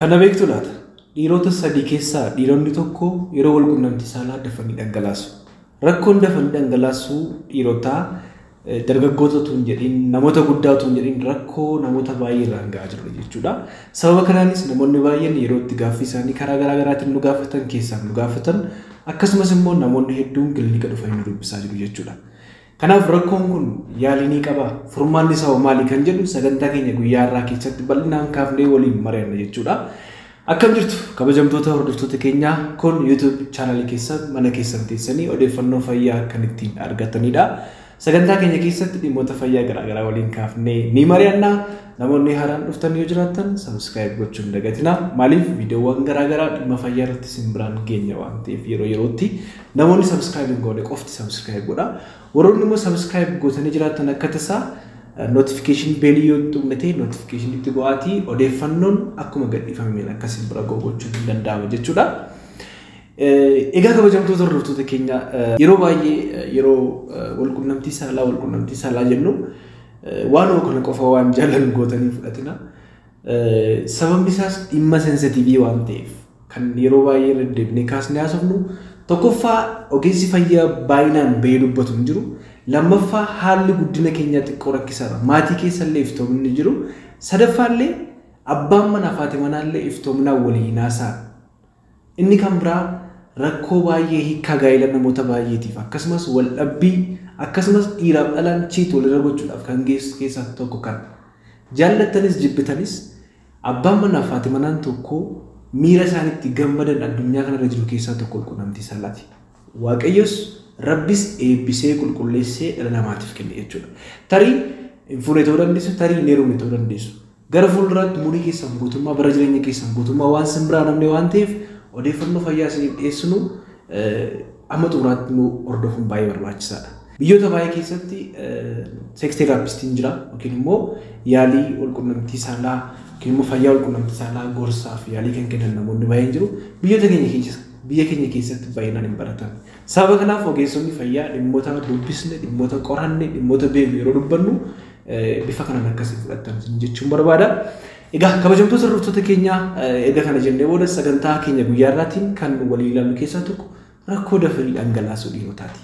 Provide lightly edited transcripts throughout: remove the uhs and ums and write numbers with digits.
Kana beektu laata? Dhiirota sadii keessaa dhiironni tokko yeroo wal quunnamtii saalaa dafanii dhangalaasu. Rakkoon dafanii dhangalaasuu dhiirotaa dargaggoota utuu hin jedhin, namoota guddaa utuu hin jedhin, rakkoo namoota baay'ee irraan ga'aa jiru jechuudha. Sababa kanaanis namoonni baay'een yeroo itti gaaffii isaanii karaa garaa garaatiin nu gaafatan, keessaan nu gaafatan, akkasumas immoo namoonni hedduun kilinika dhufanii nu dubbisaa jiru jechuudha. Kanaaf rakkoon kun yaalii ni qabaa? Furmaanni isaa hoo maali kan jedhu sagantaa keenya guyyaa har'aa keessatti bal'inaan kaafnee waliin mari'anna jechuudha. Akkam jirtu kabajamtoota hordoftoota keenyaa? Kun YouTube chaanalii keessan, mana keessan teessanii odeeffannoo fayyaa kan ittiin argatanidha. Sagantaa keenya keessatti dhimmoota fayyaa garaagaraa waliin kaafnee ni mari'anna. Namoonni haaraan dhuftan yoo jiraattan subscribe gochuun hin dagatinaa. Maaliif? Viidiyoowwan garaagaraa dhimma fayyaa irratti isin biraan geenya waan ta'eef, yeroo yerootti namoonni subscribe hin goone qofti subscribe godha. Warroonni immoo subscribe gootanii jiraattan akka tasaa notification bell yoo tuqne ta'e notification itti go'aatii odeeffannoon akkuma gadhiifameen akka isin bira ga'u gochuun hin danda'ama jechuudha. Egaa kabajamtoota hordoftoota keenya, yeroo baay'ee yeroo walqunnamtii saalaa jennu waanuma kana qofa waan jaallan gootanii fudhatina. Sababni isaas dhimma sensitive waan ta'eef kan yeroo baay'ee irra deddeebinee kaasnee haasofnu. Tokkoffaa, ogeessi fayyaa baay'inaan bahee dubbatu hin jiru. Lammaffaa, haalli guddina keenyaa xiqqoo rakkisaadha. Maatii keessallee iftoominni jiru. Sadaffaallee abbaan manaa fi haati manaallee iftoominaan waliin haasa'an. Inni kan biraa rakkoo baay'ee hiikkaa gaa'ela namoota baay'eetiif, akkasumas waldhabbii, akkasumas dhiiraaf dhalaan cheat walirra gochuudhaaf kan geessu keessaa tokko kan. Jaallattanis jibbitanis abbaan manaa fi haati manaan tokko miira isaan itti gammadan addunyaa kanarra jiru keessaa tokko walqunnamtii saalaati. Waaqayyos, Rabbis eebbisee qulqulleessee dhala namaatiif kenne jechuudha. Tarii hin fuune ta'uu dandeessu, tarii hin heerumne ta'uu dandeessu. Gara fuulduraatti umurii keessan guutummaa, bara jireenya keessan guutummaa waan sin biraa namne waan ta'eef, odeeffannoo fayyaa isiniif dhiyeessinu amma xumuraatti nu hordofuun baay'ee barbaachisaadha. Biyyoota baay'ee keessatti sex therapistiin jira, yookiin immoo yaalii walqunnamtii saalaa yookiin immoo fayyaa walqunnamtii saalaa gorsaaf yaalii kan kennan namoonni baay'een jiru. Biyyoota keenya keessa, biyya keenya keessatti baay'inaan hin baratan. Sababa kanaaf ogeessonni fayyaa dhimmoota dubbisne, dhimmoota qoranne, dhimmoota beeknu yeroo dubbannu bifa kanaan akkasii fudhattan jechuun barbaada. Egaa kabajamtoota hordoftoota keenyaa, erga kana jennee booda sagantaa keenya guyyaa irraatiin kan walii ilaallu keessaa tokko rakkoo dafanii dhangalaasuu dhiirotaati.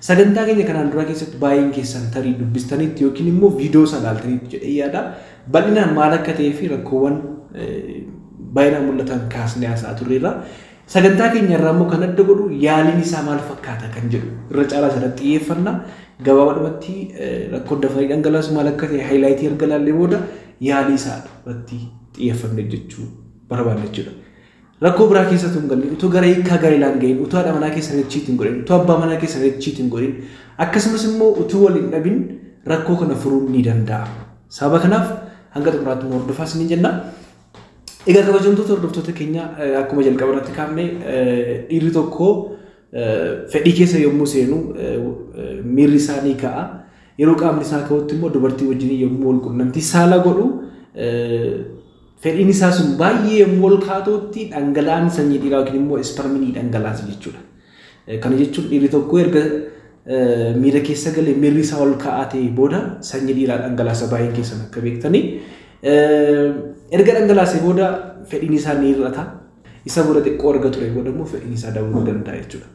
Sagantaa keenya kanaan duraa keessatti baay'een keessan tarii dubbistaniitti yookiin immoo viidiyoo isaa ilaaltaniitti jedhee yaada. Bal'inaan maal akka ta'ee fi rakkoowwan baay'inaan mul'atan kaasnee haasa'aa turreerra. Sagantaa keenya irraa immoo kan adda godhu yaaliin isaa maal fakkaata kan jedhu irra caalaa irratti xiyyeeffanna. Gabaabadhumatti rakkoon dafanii dhangalaasu maal akka ta'e highlight erga ilaallee booda yaalii isaa irratti xiyyeeffanne jechuu barbaanna jechuudha. Rakkoo biraa keessatti hin galle, utuu gara hiikkaa gaa'elaan gahin, utuu haadha manaa keessa cheat hin godhin, utuu abbaa manaa keessa cheat hin godhin, akkasumas immoo utuu waliin dhabin rakkoo kana furuun ni danda'ama. Sababa kanaaf hanga xumuraatti nu hordofaa isiniin jenna. Egaa kabajamtoota hordoftoota keenya, akkuma jalqaba irratti kaafne dhiirri tokko fedhii keessa yommuu seenu miirri isaa ni ka'a. Yeroo qaamni isaa ka'utti immoo dubartii wajjin yommuu wal qunnamtii saala godhu, fedhiin isaa sun baay'ee yommuu ol kaatutti dhangala'aan sanyii dhiiraa yookiin immoo spermiin ni dhangalaasa jechuudha. Kana jechuun dhiirri tokko erga miira keessa galee miirri isaa ol ka'aa ta'e booda sanyii dhiiraa dhangalaasa, baay'een keessan akka beektanii. Erga dhangalaasee booda fedhiin isaa ni hir'ata. Isa booda xiqqoo erga ture booda immoo fedhiin isaa dabaluu danda'a jechuudha.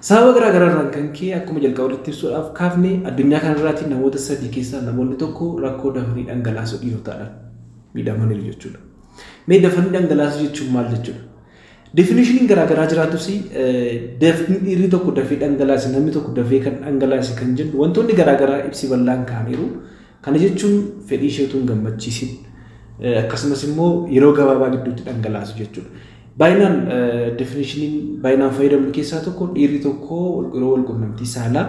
Sababa garaa garaarraan kan ka'e akkuma jalqaba irratti ibsuudhaaf kaafne addunyaa kanarraatiin namoota sadii keessaa namoonni tokko rakkoo dafanii dhangalaasuu dhiirotaadhaan miidhamaniiru jechuudha. Mee dafanii dhangalaasuu jechuun maal jechuudha? Definitioniin garaa garaa jiraatus, dhiirri tokko dafee dhangalaase, namni tokko dafee kan dhangalaase kan jennu wantoonni garaa garaa ibsi bal'aan kaa'aniiru. Kana jechuun fedhii isheetu hin gammachiisin, akkasumas immoo yeroo gabaabaa gidduutti dhangalaasu jechuudha. Baay'inaan definitioniin baay'inaan fayyadamnu keessaa tokko dhiirri tokko yeroo wal quunnamtii saalaa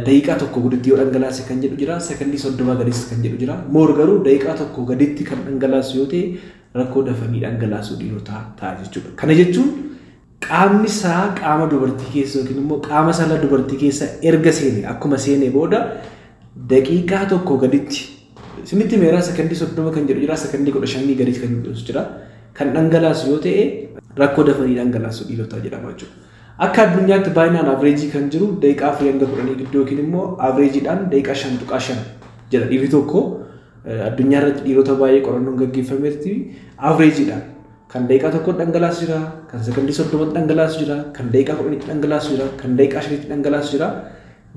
daqiiqaa 1 gaditti yoo dhangalaase kan jedhu jira, sekondii 30 gadis kan jedhu jira. More garuu daqiiqaa 1 gaditti kan dhangalaasu yoo ta'e rakkoo dafanii dhangalaasuu dhiirotaa ta'a jechuudha. Kana jechuun qaamni isaa qaama dubartii keessa yookiin immoo qaama saalaa dubartii keessa erga seene, akkuma seene booda daqiiqaa 1 gaditti isinitti meeraa, sekondii 30 kan jedhu jira, sekondii 15 gaditti kan jedhu jira. Kan dhangalaasu yoo ta'e rakkoo dafanii dhangalaasuu dhiirotaa jedhama jechuudha. Akka addunyaatti baay'inaan average kan jiru daqiiqaa 4 hanga 10 gidduu yookiin immoo averageiidhaan daqiiqaa 5.5 jedha. Dhiirri tokko addunyaa irratti dhiirota baay'ee qorannoon gaggeeffametti averageiidhaan Kan daqiiqaa 1 dhangalaasu jira, kan sekondii 30 dhangalaasu jira, kan daqiiqaa 10 dhangalaasu jira, kan daqiiqaa 5 dhangalaasu jira.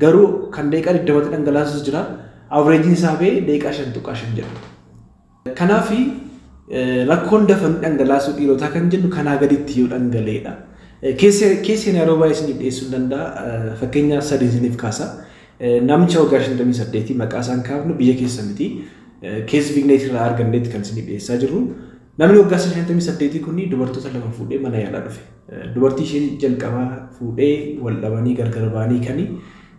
Garuu kan daqiiqaa 20 dhangalaasus jira. Averageiin isaa ba'ee daqiiqaa 5.5 jedha. Kanaaf rakkoon dafanii dhangalaasuu dhiirotaa kan jennu kanaa gaditti yoo dhangala'edha. Keesseen yeroo baay'ee isiniif dhiyeessuu hin danda'a. Fakkeenya 3 isiniif kaasa. Namicha waggaa 58 maqaa isaan kaafnu biyya keessa miti. Case vignette irraa arganneetti kan isiniif dhiyeessaa jirru. Namni waggaa 58 kun dubartoota 2 fuudhee mana yaalaa dhufe. Dubartii ishee jalqabaa fuudhee wal dhabanii gargar ba'anii kani.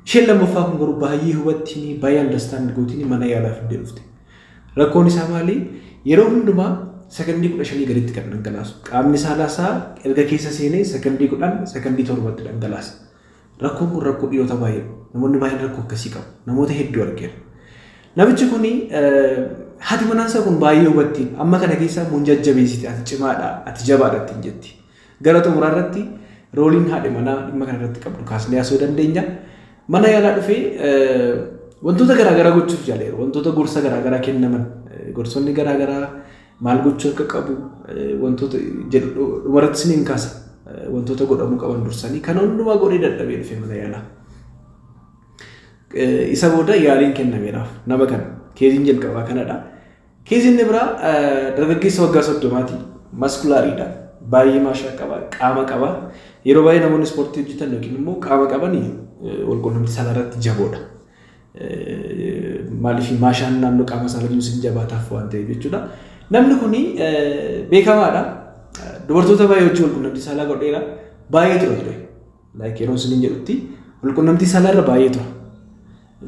Isheen lammaffaa kun garuu baay'ee hubattiin baay'ee understand gootiin mana yaalaa fiddee dhufte. Rakkoon isaa maali? Yeroo hundumaa sekondii 15 gaditti kan dhangalaasu. Qaamni saalaa isaa erga keessa seenee sekondii 10, sekondii 7tti dhangalaasa. Rakkoon kun rakkoo dhiirota baay'ee. Namoonni baay'een rakkoo akkasii qabu. Namoota hedduu argeera. Namichi kun haati manaa kun baay'ee hubattiin amma kana keessaa mun jajjabeessite, ati cimaadha, ati jabaadha ittiin jetti. Gara xumuraa irratti roleiin haadha manaa dhimma kana irratti qabdu kaasnee haasa'uu dandeenya. Mana yaalaa dhufee wantoota garaagaraa gochuuf jaaleera. Wantoota gorsa garaagaraa kennaman, gorsoonni garaagaraa maal gochuu akka qabu wantoota jedhu dhumarratti isiniin kaasa. Wantoota godhamuu qaban dursanii kan hundumaa godhee dadhabee dhufe mana yaalaa. Isa booda yaaliin kennameeraaf nama kana. Caseiin jalqabaa kanadha. Caseiin inni biraa dargaggeessa waggaa 30ti. Musculariidha. Baay'ee maashaa qaba, qaama qaba. Yeroo baay'ee namoonni ispoortii hojjetan yookiin immoo qaama qaban walqunnamtii saalaa irratti jaboodha. Maaliif maashaan naannoo qaama saalaa jiru sin jabaataaf waan ta'eef jechuudha. Namni kun beekamaadha. Dubartoota baay'ee hojii walqunnamtii saalaa godheera. Baay'ee tura ture. Like yeroo isiniin jedhutti walqunnamtii saalaa irra baay'ee tura.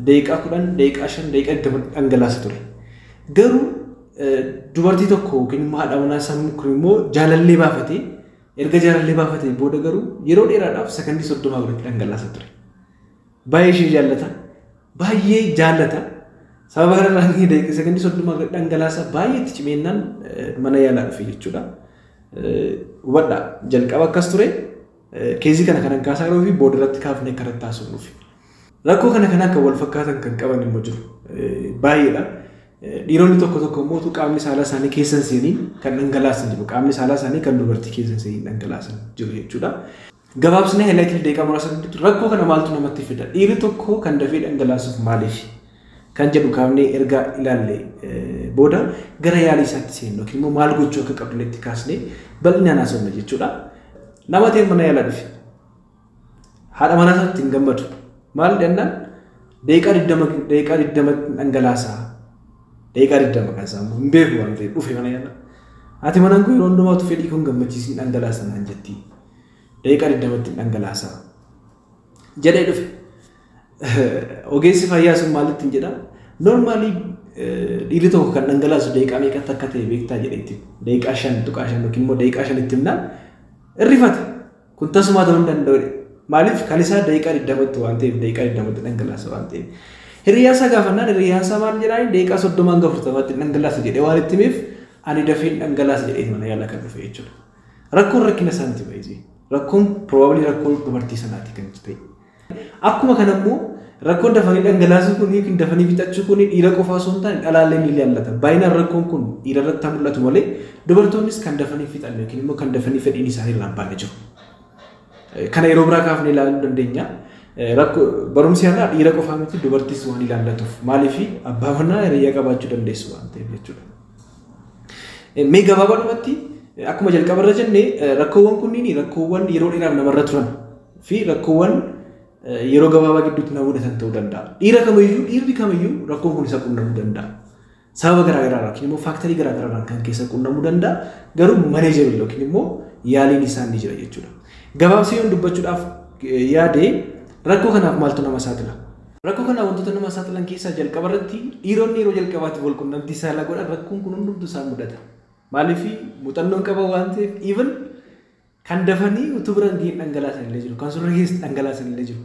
Daqiiqaa 10, daqiiqaa 5, daqiiqaa 20 dhangalaasa ture. Garuu dubartii tokko yookiin immoo haadha manaa sammuu kun immoo jaalallee baafatee erga jaalallee baafatee booda garuu yeroo dheeraadhaaf sekondii 30 gaditti dhangalaasa ture. Baay'ee ishee jaallata. Baay'ee jaallata. Sababa kanarraa sekondii 30 gadi dhangalaasa baay'ee itti cimeennaan mana yaalaa dhufe jechuudha. Hubadhaa, jalqaba akkas ture. Caseii kana kanan kaasaa yeroo fi booda irratti kaafnee karatti haasofnuuf. Rakkoo kana kan akka wal fakkaatan kan qaban immoo jiru. Baay'eedha. Dhiironni tokko tokko immoo qaamni saalaa isaanii keessa hin seeniin kan dhangalaasan jiru. Qaamni saalaa isaanii kan dubartii keessa hin seeniin dhangalaasan jiru jechuudha. Gabaabsinee highlightii daqiiqaa muraasa gidduutti rakkoo kana maaltu namatti fida? Dhiirri tokko kan dafee dhangalaasuuf maaliif? Kan jedhu kaafnee erga ilaalle booda gara yaalii isaatti seennu yookiin immoo maal gochuu akka qabnu itti kaasnee bal'inaan haasofna jechuudha. Nama ta'e mana yaalaa dhufe. Haadha manaa isaatti hin gammadu. Maal jennaan daqiiqaa 20, daqiiqaa 20 dhangalaasaa. Daqiiqaa 20 kan isaa hin beeku waan ta'eef dhufe mana yaalaa. Haati manaan kun yeroo hundumaatu fedhii kun gammachiisin dhangalaasa naan jetti. Daqiiqaa 20tti dhangalaasaa. Jedhee dhufe. Ogeessi fayyaa sun maalitti hin jedhaa? Normally dhiirri tokko kan dhangalaasu daqiiqaa meeqatti akka ta'e beektaa jedheetti. Daqiiqaa 5.5 yookiin immoo daqiiqaa 5tti himnaan irrifate. Kun tasumaa ta'uu hin danda'u. Maaliif kan isaa daqiiqaa 20tti waan ta'eef daqiiqaa 20tti dhangalaasa waan ta'eef. Hiriyaa isaa gaafannaan hiriyyaan isaa maal jedhaan daqiiqaa 30 hanga 40tti dhangalaasa jedhee waan itti himeef ani dafeen dhangalaasa jedhee mana yaalaa kan dhufe jechuudha. Rakkoon rakkina isaaniiti baay'ee. Rakkoon probably rakkoo dubartii sanaati kan ta'e. Akkuma kana immoo rakkoon dafanii dhangalaasuu kun yookiin dafanii fixachuu kun dhiira qofaa osoo hin taane dhalaallee ni ilaallata. Baay'inaan rakkoon kun dhiira irratti mul'atu malee dubartoonnis kan dafanii fixan yookiin immoo kan dafanii fedhiin isaanii irraa hin baane jiru. Kana yeroo biraa kaafnee ilaaluu dandeenya. Rakkoo barumsi irraa dhiira qofaa miti dubartiis waan ilaallatuuf maaliif abbaa manaa hiriyyaa qabaachuu dandeessu waan ta'eef jechuudha. Mee gabaabaadhumatti akkuma jalqaba irra jenne rakkoowwan kunniin rakkoowwan yeroo dheeraaf namarra turan fi rakkoowwan yeroo gabaabaa gidduutti nama mudatan ta'uu danda'a. Dhiira kamiyyuu dhiirri kamiyyuu rakkoon kun isa qunnamuu danda'a. Sababa garaagaraa yookiin immoo factorii garaagaraadhaan kan keessa qunnamuu danda'a. Garuu manageable yookiin immoo yaaliin isaa ni jira jechuudha. Gabaabsee yoon dubbachuudhaaf yaade rakkoo kanaaf maaltu nama saaxila? Rakkoo kanaaf wantoota nama saaxilan keessaa jalqaba irratti dhiironni yeroo jalqabaatiif wal qunnamtii saalaa godhan rakkoon kun hundumtu isaan mudata. Maaliif muuxannoon qaban waan ta'eef even kan dafanii utuu biraan ga'een dhangalaasan illee jiru. Kan surra keessa dhangalaasan illee jiru.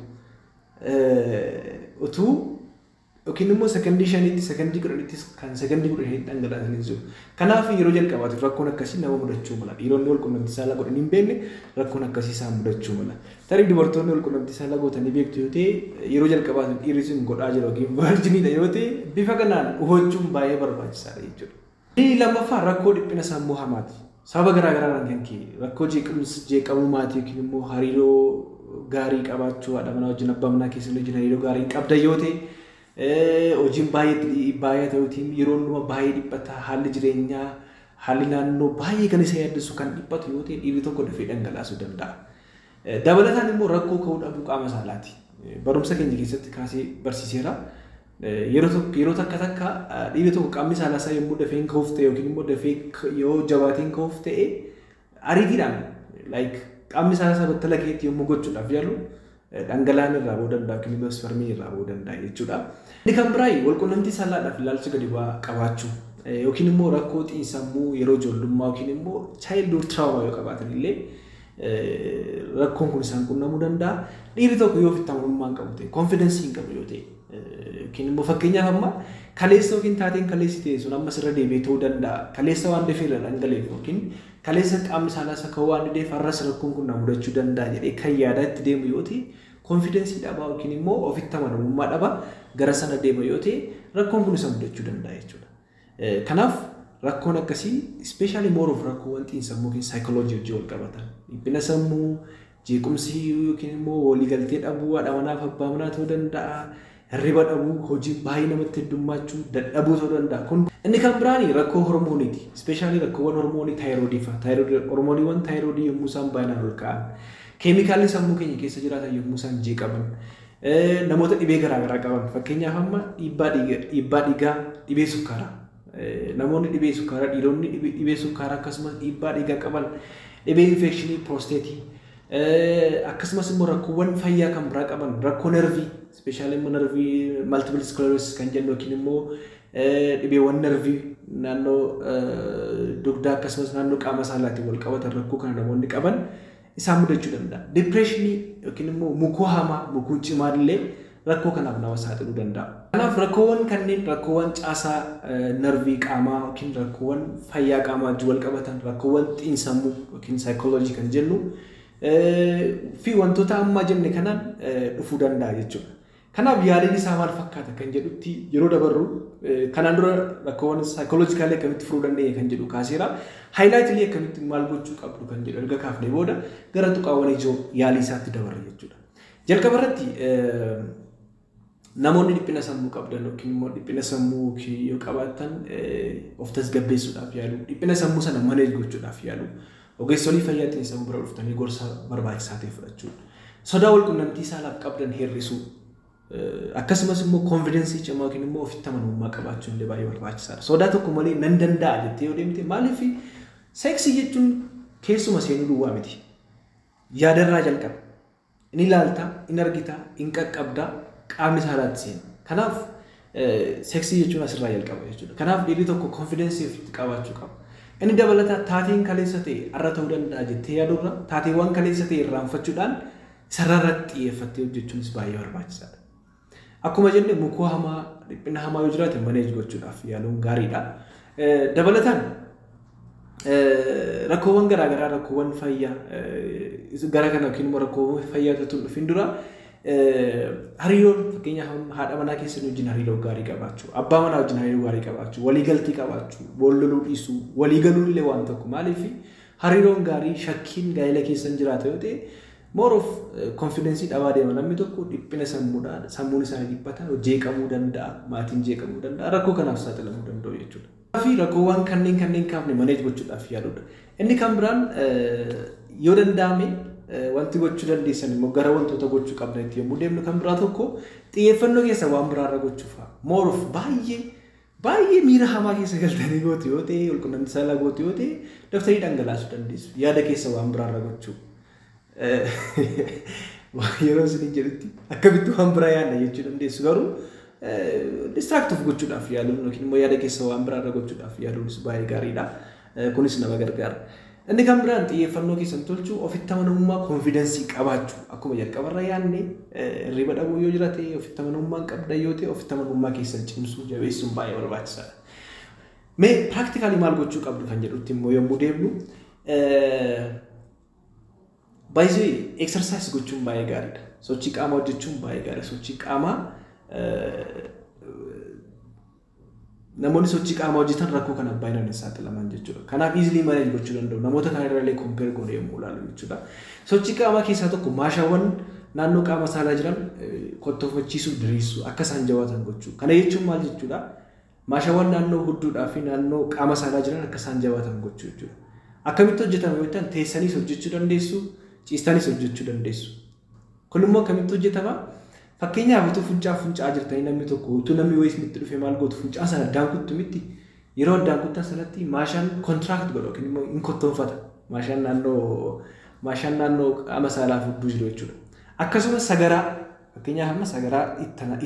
Utuu yookiin immoo sekondii 5tti sekondii 10ttis kan sekondii 15tti dhangalaasan jiru. Kanaaf yeroo jalqabaatiif rakkoon akkasii nama mudachuu mala. Dhiironni wal qunnamtii saalaa godhanii hin beekne rakkoon akkasii isaan mudachuu mala. Tarii dubartoonni wal qunnamtii saalaa gootanii beektu yoo ta'e yeroo jalqabaatiif dhiirri sun godhaa jira yookiin virginiidha yoo ta'e bifa kanaan hubachuun baay'ee barbaachisaadha jechuudha. Inni lammaffaa rakkoo dhiphina sammuu hamaati. Sababa garaa garaadhaan kan ka'e rakkoo jeeqamuu maatii yookiin immoo hariiroo gaarii qabaachuu haadha manaa wajjin abbaa manaa keessan wajjin hariiroo gaarii hin qabdan yoo ta'e, hojiin baay'ee baay'ee ta'uutiin yeroo hundumaa baay'ee dhiphata, haalli jireenyaa, haalli naannoo baay'ee kan isa yaaddessu kan dhiphatu yoo ta'e, dhiirri tokko dafee dhangalaasuu danda'a. Dabalataan immoo rakkoo ka'uu dhabuu qaama saalaati. Barumsa keenya keessatti kaasee barsiiseera. Yeroo takka takka dhiirri tokko qaamni saalaa isaa yommuu dafee hin ka'uuf ta'e yookiin immoo dafee yoo jabaatee hin ka'uuf ta'e, ariitiidhaan like qaamni saalaa isaa battala keetti yommuu gochuudhaaf yaalu dhangala'aan irraa ba'uu danda'a yookiin immoo isparmiin irraa ba'uu danda'a jechuudha. Inni kan biraa walqunnamtii saalaadhaaf ilaalcha gadi bu'aa qabaachuu yookiin immoo rakkoo xiinsammuu yeroo ijoollummaa yookiin immoo childhood trauma yoo qabaatan illee rakkoon kun isaan qunnamuu danda'a. Dhiirri tokko yoo ofitti amanamummaa hin qabu ta'e, confidence hin qabu yoo ta'e, yookiin immoo fakkeenyaaf amma kaleessa yookiin taateen kaleessi ta'e sun ammas irra deebi'ee ta'uu danda'a. Kaleessa waan dafee irra dhangala'eef yookiin kaleessa qaamni saalaa isa ka'uu waan dideef har'as rakkoon kun na mudachuu danda'a jedhee kan yaadaa itti deemu yoo ta'e, confidence dhabaa yookiin immoo ofitti amanamummaa dhabaa gara sana deema yoo ta'e, rakkoon kun isa mudachuu danda'a jechuudha. Kanaaf rakkoon akkasii, especially more of rakkoowwan xiinsammuu yookiin saayikooloojii wajjin wal qabatan, dhiphina sammuu, jeequmsi yookiin immoo waliigaltee dhabuu haadha manaaf abbaa manaa ta'uu danda'a. Hirriba dhabuu, hojii baay'ee namatti heddummaachuu, dadhabuu ta'uu danda'a. Kun inni kan biraan rakkoo hormooniiti. Especially rakkoowwan hormoonii taayiroodii fa'a. Hormooniiwwan taayiroodii yommuu isaan baay'inaan ol ka'an, keemikaalli sammuu keenya keessa jiraatan yommuu isaan jeeqaman, namoota dhibee garaagaraa qaban, fakkeenyaaf amma dhiibbaa dhiigaa, dhibee sukkaaraa. Namoonni dhibee sukkaaraa, dhiironni dhibee sukkaaraa akkasumas dhiibbaa dhiigaa qaban, dhibee infekshinii piroosteetii, akkasumas immoo rakkoowwan fayyaa kan biraa qaban, rakkoo nervii, especially immoo nervii multiple sclerosis kan jennu yookiin immoo dhibeewwan nervii naannoo dugdaa akkasumas naannoo qaama saalaatiin wal qabatan, rakkoo kana namoonni qaban isaan mudachuu danda'a. Depressionii yookiin immoo mukuu hamaa, mukuu cimaa illee rakkoo kanaaf nama saaxiluu danda'a. Kanaaf rakkoowwan kanneen, rakkoowwan caasaa narvii qaamaa yookiin rakkoowwan fayyaa qaamaa wajjin wal qabatan, rakkoowwan xiinsammuu yookiin saayikooloojii kan jennu fi wantoota ammaa jenne kanaan dhufuu danda'a jechuudha. Kanaaf yaaliin isaa maal fakkaata kan jedhutti yeroo dabarru, kanaan dura rakkoowwan psychologically akkamitti furuu dandeenya kan jedhu kaaseera. Highlightly akkamitti maal gochuu qabdu kan jedhu erga kaafnee booda gara tuqaawwan ijoo yaalii isaatti dabarra jechuudha. Jalqaba irratti namoonni dhiphina sammuu qabdan yookiin immoo dhiphina sammuu yoo qabaattan of tasgabbeessuudhaaf yaalu, dhiphina sammuu sana manage gochuudhaaf yaalu, ogeessolii fayyaa sammuu bira dhuftanii gorsa barbaachisaa ta'e fudhachuu, sodaa walqunnamtii saalaaf qabdan hir'isuu, akkasumas immoo confidence cimaa yookiin immoo ofitti amanamummaa qabaachuun illee baay'ee barbaachisaadha. Sodaa tokko malee nan danda'a jettee yoo deemte, maaliif, seeksii jechuun keessuma seenuu duwwaa miti. Yaadarraa jalqaba. Inni ilaalta, inni argita, inni qaqqabda, qaamni saalaatti seena. Kanaaf seeksii jechuun asirraa jalqaba jechuudha. Kanaaf dhiirri tokko confidence ofitti qabaachuu qaba. Inni dabalataa taateen kaleessa ta'e har'a ta'uu danda'a jettee yaadurra taateewwan kaleessa ta'e irraanfachuudhaan sarara irratti xiyyeeffattee hojjechuunis baay'ee barbaachisaadha. Akkuma jenne mukuu hamaa, dhiphina hamaa yoo jiraate manage gochuudhaaf yaaluun gaariidha. Dabalataan rakkoowwan garaagaraa, rakkoowwan fayyaa gara kana yookiin immoo rakkoowwan fayyaa utuu dhufin dura hariiroon, fakkeenyaaf haadha manaa keessan wajjin hariiroo gaarii qabaachuu, abbaa manaa wajjin hariiroo gaarii qabaachuu, waliigaltii qabaachuu, wal loluu dhiisuu, waliigaluun illee waan tokko. Maaliif, hariiroon gaarii shakkiin gaa'ela keessan jiraata yoo ta'e, more of confidence dhabaa deema namni tokko, dhiphina sammuudhaan sammuun isaanii dhiphata, jeeqamuu danda'a, maatiin jeeqamuu danda'a, rakkoo kanaaf saaxilamuu danda'u jechuudha. Fi rakkoowwan kanneen kaafne manage gochuudhaaf yaaluudha. Inni kan biraan yoo danda'ame wanti gochuu dandeessan immoo gara wantoota gochuu qabdanitti yommuu deemnu, kan biraa tokko xiyyeeffannoo keessa waan biraarra gochuuf, more of baay'ee baay'ee miira hamaa keessa galtanii gootu yoo ta'e, walqunnamtii saalaa gootu yoo ta'e, daftanii dhangalaasuu dandeessu, yaada keessa waan biraarra gochuu. Yeroo isin jedhutti akkamitti waan biraa yaadna jechuu dandeessu, garuu distract of gochuudhaaf yaaluun yookiin immoo yaada keessa waan biraarra gochuudhaaf yaaluunis baay'ee gaariidha. Kunis nama gargaara. Inni kan biraan xiyyeeffannoo keessan tolchuu, ofitti amanamummaa, confidence qabaachuu. Akkuma jalqabarra yaadne hirriba dhabuu yoo jiraate, ofitti amanamummaa hin qabdan yoo ta'e, ofitti amanamummaa keessan cimsuu, jabeessuun baay'ee barbaachisaadha. Mee practically maal gochuu qabdu kan jedhutti immoo yommuu deemnu, baay'ee exercise gochuun baay'ee gaariidha. Sochii qaamaa hojjechuun baay'ee gaariidha. Sochii qaamaa Namoonni sochii qaamaa hojjetan rakkoo kana baay'inaan hin saaxilaman jechuudha. Kanaaf easily manage gochuu danda'u. Namoota kana irra illee compare goone yommuu ilaalu jechuudha. Sochii qaamaa keessaa tokko maashaawwan naannoo qaama saalaa jiran kottoffachiisuu, diriirsuu, akka isaan jabaatan gochuu. Kana jechuun maal jechuudha? Maashaawwan naannoo hudduudhaa fi naannoo qaama saalaa jiran akka isaan jabaatan gochuu jechuudha. Akkamitti hojjetama yoo ta'an, teessaniis hojjechuu dandeessu, ciistaniis hojjechuu dandeessu. Kun immoo akkamitti hojjetama? Fakkeenyaaf, utuu funcaa funcaa jirtanii namni tokko, utuu namni wayii isinitti dhufe maal gootu? Funcaa sana addaan kuttu miti. Yeroo addaan kuttan sanatti maashaan contract godha yookiin immoo hin kottoonfata. Maashaan naannoo qaama saalaa fudduu jiru jechuudha. Akkasumas sagaraa, fakkeenyaaf amma sagaraa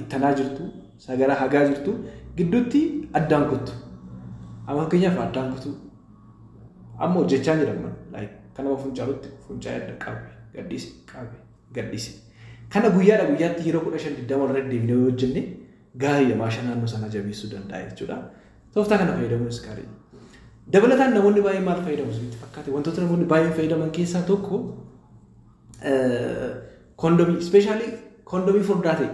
ittanaa jirtu, sagaraa hagaa jirtu gidduutti addaan kuttu. Amma fakkeenyaaf addaan kutuu amma hojjechaa jira man kan nama funcaalutti funcaa adda qabe gadhiise, qabe gadhiise. Kana guyyaadha guyyaatti yeroo 15 20 irra deemnee yoo hojjenne gaariidha, maashaa naannoo sana jabeessuu danda'a jechuudha. Tooftaa kana fayyadamuunis gaariidha. Dabalataan namoonni baay'een maal fayyadamu isinitti fakkaate? Wantoota namoonni baay'een fayyadaman keessaa tokko kondomii, especially kondomii furdaa ta'e.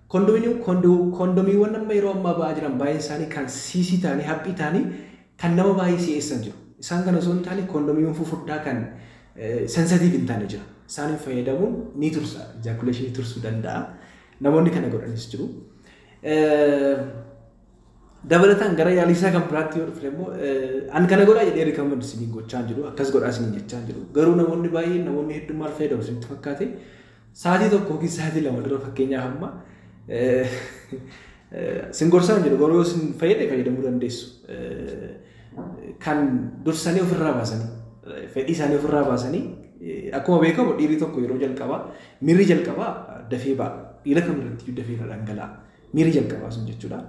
Kondomiiwwan amma yeroo ammaa ba'aa jiran baay'een isaanii kan siisii ta'anii, haphii ta'anii, kan nama baay'ee si'eessan jiru. Isaan kana osoo hin taane kondomiiwwan fufurdaa kan sensitiiv hin taane jira. Isaaniin fayyadamuun ni tursa, ejaculation tursuu danda'a. Namoonni kana godhanis jiru. Dabalataan gara yaalii isaa kan biraatti yoo dhufne immoo, an kana godhaa jedhee recommend isiniin gochaa jiru, akkas godhaa isiniin jechaa jiru. Garuu namoonni baay'een, namoonni hedduun maal fayyadamu isinitti fakkaate? Sa'aatii 1 yookiin sa'aatii 2 dura, fakkeenyaaf amma sin gorsaa hin jiru, garuu yoo isin fayyade fayyadamuu dandeessu. Kan dursanii ofirraa baasanii, fedhii isaanii ofirraa baasanii, akkuma beekamu dhiirri tokko yeroo jalqabaa miirri jalqabaa dafee ba'a. Dhiira kamirratti dafee irra dhangala'a. Miirri jalqabaa sun jechuudha.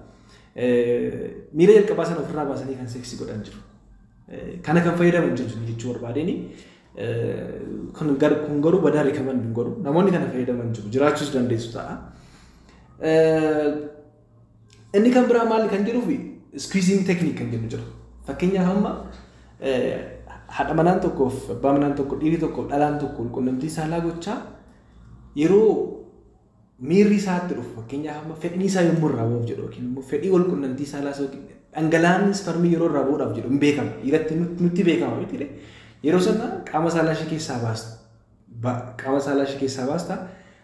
Miira jalqabaa sana ofirraa baasanii kan seksii godhan jiru. Kana kan fayyadaman jiru jechuu barbaadeni. Kun garuu badaa recommend hin godhu. Namoonni kana fayyadaman jiru. Jiraachuus dandeessu ta'a. Inni kan biraa maali kan jedhuuf, squeezing technique kan jennu jira. Fakkeenyaaf, amma haadha manaan tokkoof abbaa manaan tokko, dhiirri tokkoof dhalaan tokko quunnamtii saalaa gochaa yeroo miirri isaatti dhufu, fakkeenyaaf amma fedhiin isaa yommuu irraa bu'uuf jedhu yookiin immoo fedhii wal quunnamtii saalaa dhangala'aan isparmii yeroo irraa bu'uudhaaf jedhu hin beekama. Dhiiratti nutti beekama miti. Yeroo sana qaama saalaa ishee keessaa baasta. Qaama saalaa ishee keessaa baasta.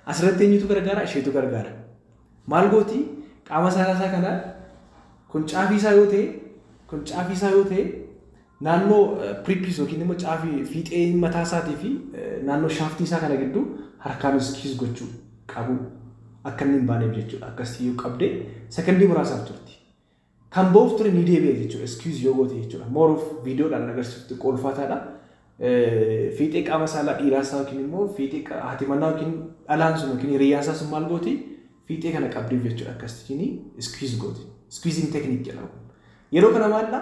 Asirratti eenyutu gargaara? Isheetu gargaara. Maal gooti? Qaama saalaa isaa kana, kun caafii isaa yoo ta'e, naannoo prepuce yookiin immoo caafii fiixee mataa isaatii fi naannoo shaaftii isaa kana gidduu harkaan squeeze gochuu qabu, akka inni hin baaneef jechuudha. Akkasii yoo qabdee sekondii muraasaaf turti. Kan ba'uuf ture ni deebi'a jechuudha. Squeeze yoo goote jechuudha. More of viidiyoodhaan agarsiiftu qolfataadha. Fiixee qaama saalaa dhiiraa isaa yookiin immoo fiixee haati manaa yookiin dhalaan sun yookiin hiriyyaan isaa sun maal gooti? Fiixee kana qabdeef jechuudha. Akkasitiin squeeze gooti. Squeezing technique jedhama. Yeroo kana maalla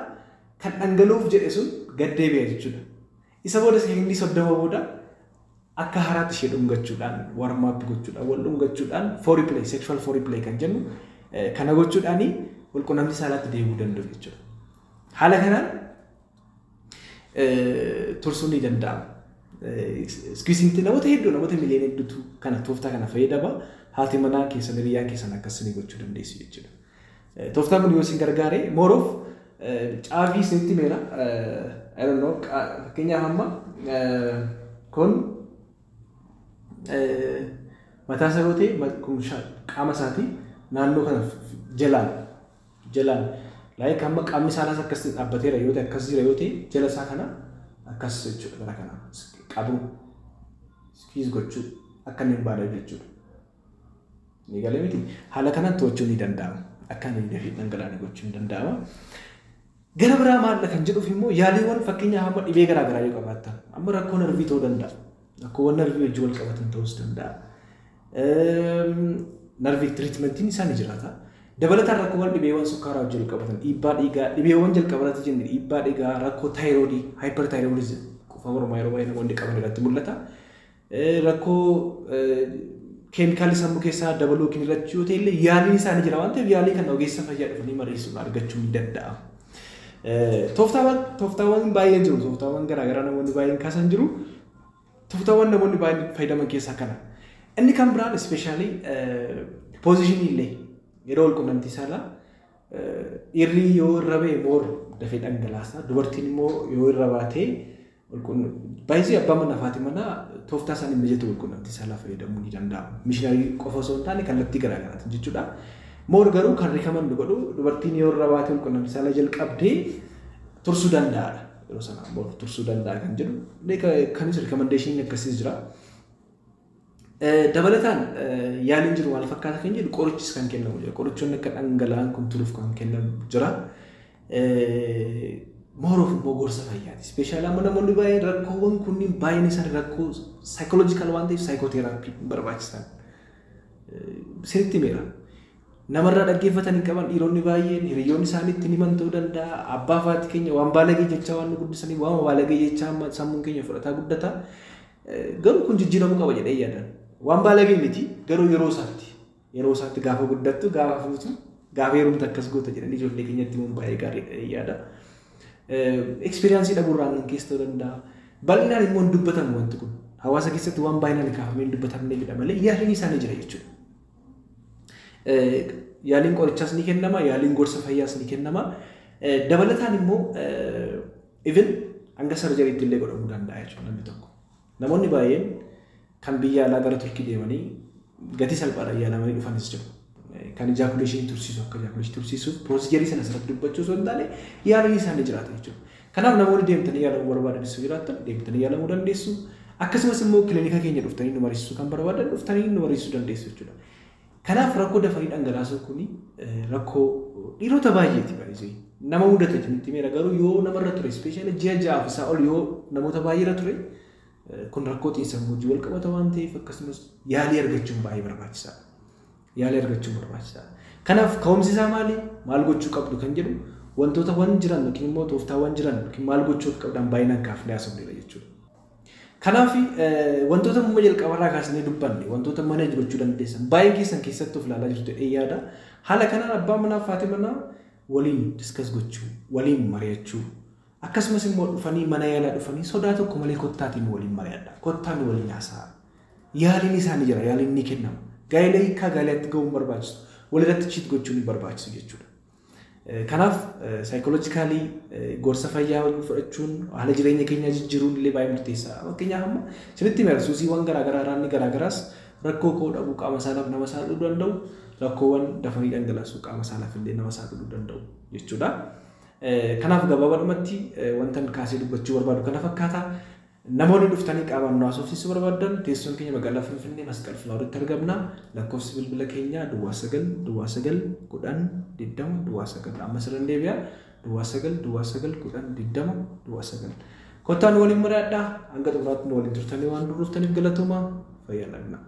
kan dhangala'uuf jedhe sun gad deebi'a jechuudha. Isa booda sekondii 30 booda akka haaraatti ishee dhungachuudhaan, warm up gochuudhaan, wal dhungachuudhaan, foreplay, sexual foreplay kan jennu kana gochuudhaan walqunnamtii saalaatti deebi'uu danda'u jechuudha. Haala kanaan tursuun ni danda'ama. Squeezing namoota hedduu, namoota miliyoona hedduutu kana tooftaa kana fayyadama. Haati manaa keessan, hiriyyaan keessan akkasii gochuu dandeessu jechuudha. Tooftaan kun yoo isin gargaare, more of caafii isinitti meera. I don't know, fakkeenyaaf amma kun mataa isaa yoo ta'e, kun qaama isaati, naannoo kana jalaan like amma qaamni saalaas akkas dhaabbateera yoo ta'e, akkas jira yoo ta'e, jala isaa kana akkas jechuudha, gara kana qabu, squeeze gochuu, akka inni hin baane jechuudha. Ni galee miti? Haala kanaan to'achuun ni danda'ama. Akka inni dafee dhangalaane gochuun ni danda'ama. Gara biraa maal kan jedhuuf immoo, yaaliiwwan, fakkeenyaaf amma dhibee garaa garaa yoo qabaattan, amma rakkoo narvii ta'uu danda'a. Rakkoowwan narvii wajjin wal qabatan ta'uus danda'a. Narvii treatmentiin isaa ni jiraata. Dabalataan rakkoowwan dhibeewwan sukkaaraa wajjin wal qabatan, dhiibbaa dhiigaa, dhibeewwan jalqabarratti jenne, dhiibbaa dhiigaa, rakkoo taayiroodii, hyperthyroidism, qufa mormaa yeroo baay'ee namoonni qaban irratti mul'ata. Rakkoo keemikaalii sammuu keessaa dabaluu yookiin irratti yoo ta'e illee yaaliin isaanii jira waan ta'eef, yaalii kana ogeessa fayyaa dhufanii mariisuun argachuun ni danda'ama. Tooftaawwan baay'een jiru. Tooftaawwan garaagaraa namoonni baay'een kaasan jiru. Tooftaawwan namoonni baay'een fayyadaman keessaa kana. Inni kan biraan especially position illee yeroo wal quunnamtii saalaa Dhiirri yoo irra ba'e more dafee dhangalaasa. Dubartiin immoo yoo irra baatee baay'ee abbaa manaa fi haati manaa tooftaa isaanii mijatu walqunnamtii saalaa fayyadamuu ni danda'amu. Machinery qofa osoo hin taane kallattii garaagaraatiin jechuudha. More garuu kan recommend godhu dubartiin yoo irra baatee walqunnamtii saalaa jalqabdee tursuu danda'aadha. Yeroo sana more tursuu danda'a kan jedhu kanis recommendationiin akkasiis jira. Dabalataan yaaliin jiru maal fakkaata kan jedhu qorichis kan kennamu jira. Qorichoonni akka dhangala'aan kun turuuf kan kennamu jira. More of immoo gorsa fayyaati. Especially amma namoonni baay'een rakkoowwan kunniin baay'een isaanii rakkoo psychological waan ta'eef psychotherapy barbaachisan. Sirriitti himeera. Namarraa dhaggeeffatan hin qaban dhiironni baay'een hiriyoonni isaanii ittiin himan ta'uu danda'a. Abbaa fi haati keenya waan baalagee jechaa waan nu guddisaniif waan baalagee jechaa sammuun keenya fudhataa guddata. Garuu kun jijjiiramuu qaba jedhee yaadan. Waan baalagee miti garuu yeroo isaatti gaafa guddattu, gaafa fuutu, gaafa heerumtu akkas goota jedhanii ijoollee keenyatti himuun baay'ee gaariidha yaada. Experience dhabuurraan kan keessa ta'uu danda'a. Bal'inaan immoo hin dubbatamu wanti kun. Hawaasa keessatti waan baay'inaan kaafamee hin dubbatamneefidha malee yaaliin isaanii jira jechuudha. Yaaliin qorichaas ni kennama, yaaliin gorsa fayyaas ni kennama. Dabalataan immoo even hanga surgeryitti illee godhamuu danda'a jechuudha namni tokko. Namoonni baay'een kan biyya alaa gara Turkii deemanii gatii salphaadhaan yaalamanii dhufanis jiru. Kan ejaculation tursiisu, akka ejaculation tursiisuuf procedure sana asirratti dubbachuu osoo hin taane yaaliin isaanii jiraata jechuudha. Kanaaf namoonni deemtanii yaalamuu barbaadanis jiraattan deemtanii yaalamuu dandeessu. Akkasumas immoo kilinika keenya dhuftanii nu mariisisuu kan barbaadan dhuftanii nu mariisisuu dandeessu jechuudha. Kanaaf rakkoo dafanii dhangalaasuu kuni rakkoo dhiirota baay'eeti baay'ee. Nama mudate jechuun meera garuu yoo namarra ture, especially ji'a 6f isaa ol yoo namoota baay'eerra ture, kun rakkoo xiinsammuu wajjin wal qabata waan ta'eef akkasumas yaalii argachuun baay'ee barbaachisaadha. Yaalii argachuun barbaachisaadha. Kanaaf ka'umsi isaa maali? Maal gochuu qabdu kan jedhu wantoota wan jiran yookiin immoo tooftaawwan jiran yookiin maal gochuu akka qabdan baay'inaan kaafnee haasofneera jechuudha. Kanaaf wantoota amma jalqabarraa kaasnee dubbanne, wantoota manage gochuu dandeessan baay'een keessan keessatti of ilaalaa jirtu jedhee yaada. Haala kanaan abbaa manaa fi haati manaa waliin discuss gochuu, waliin mari'achuu, akkasumas immoo dhufanii mana yaalaa dhufanii sodaa tokko malee kottaatiin waliin mari'adha. Kottaan waliin haasa'a. Yaaliin isaanii jira, yaaliin ni kennama. Gaa'ela hiikaa gaa'elaatti ga'uun barbaachisu. Walirratti cheat gochuun hin barbaachisu jechuudha. Kanaaf psychologically gorsa fayyaa fudhachuun, haala jireenya keenyaa jijjiiruun illee baay'ee murteessaadha. Fakkeenyaaf amma isinitti himeera, suusiiwwan garaagaraa raanni garaagaraas rakkoo koo dhabuu qaama saalaaf nama saaxiluu danda'u, rakkoowwan dafanii dhangalaasuu qaama saalaaf illee nama saaxiluu danda'u jechuudha. Kanaaf gabaabadhumatti wanta kaasee dubbachuu barbaadu kana fakkaata. Namoonni dhuftanii qaamaan nu haasofsiisuu barbaadan teessoon keenya magaalaa Finfinnee Masqal Filaawuritti argamna. Lakkoofsi bilbila keenyaa 09 09 10 20 09. Amma sirran deebi'a, 09 09 10 20 09. Kottaa nu waliin mari'adhaa. Hanga xumuraatti nu waliin turtanii waan durruftaniif galatoomaa, fayyaa lagnaa.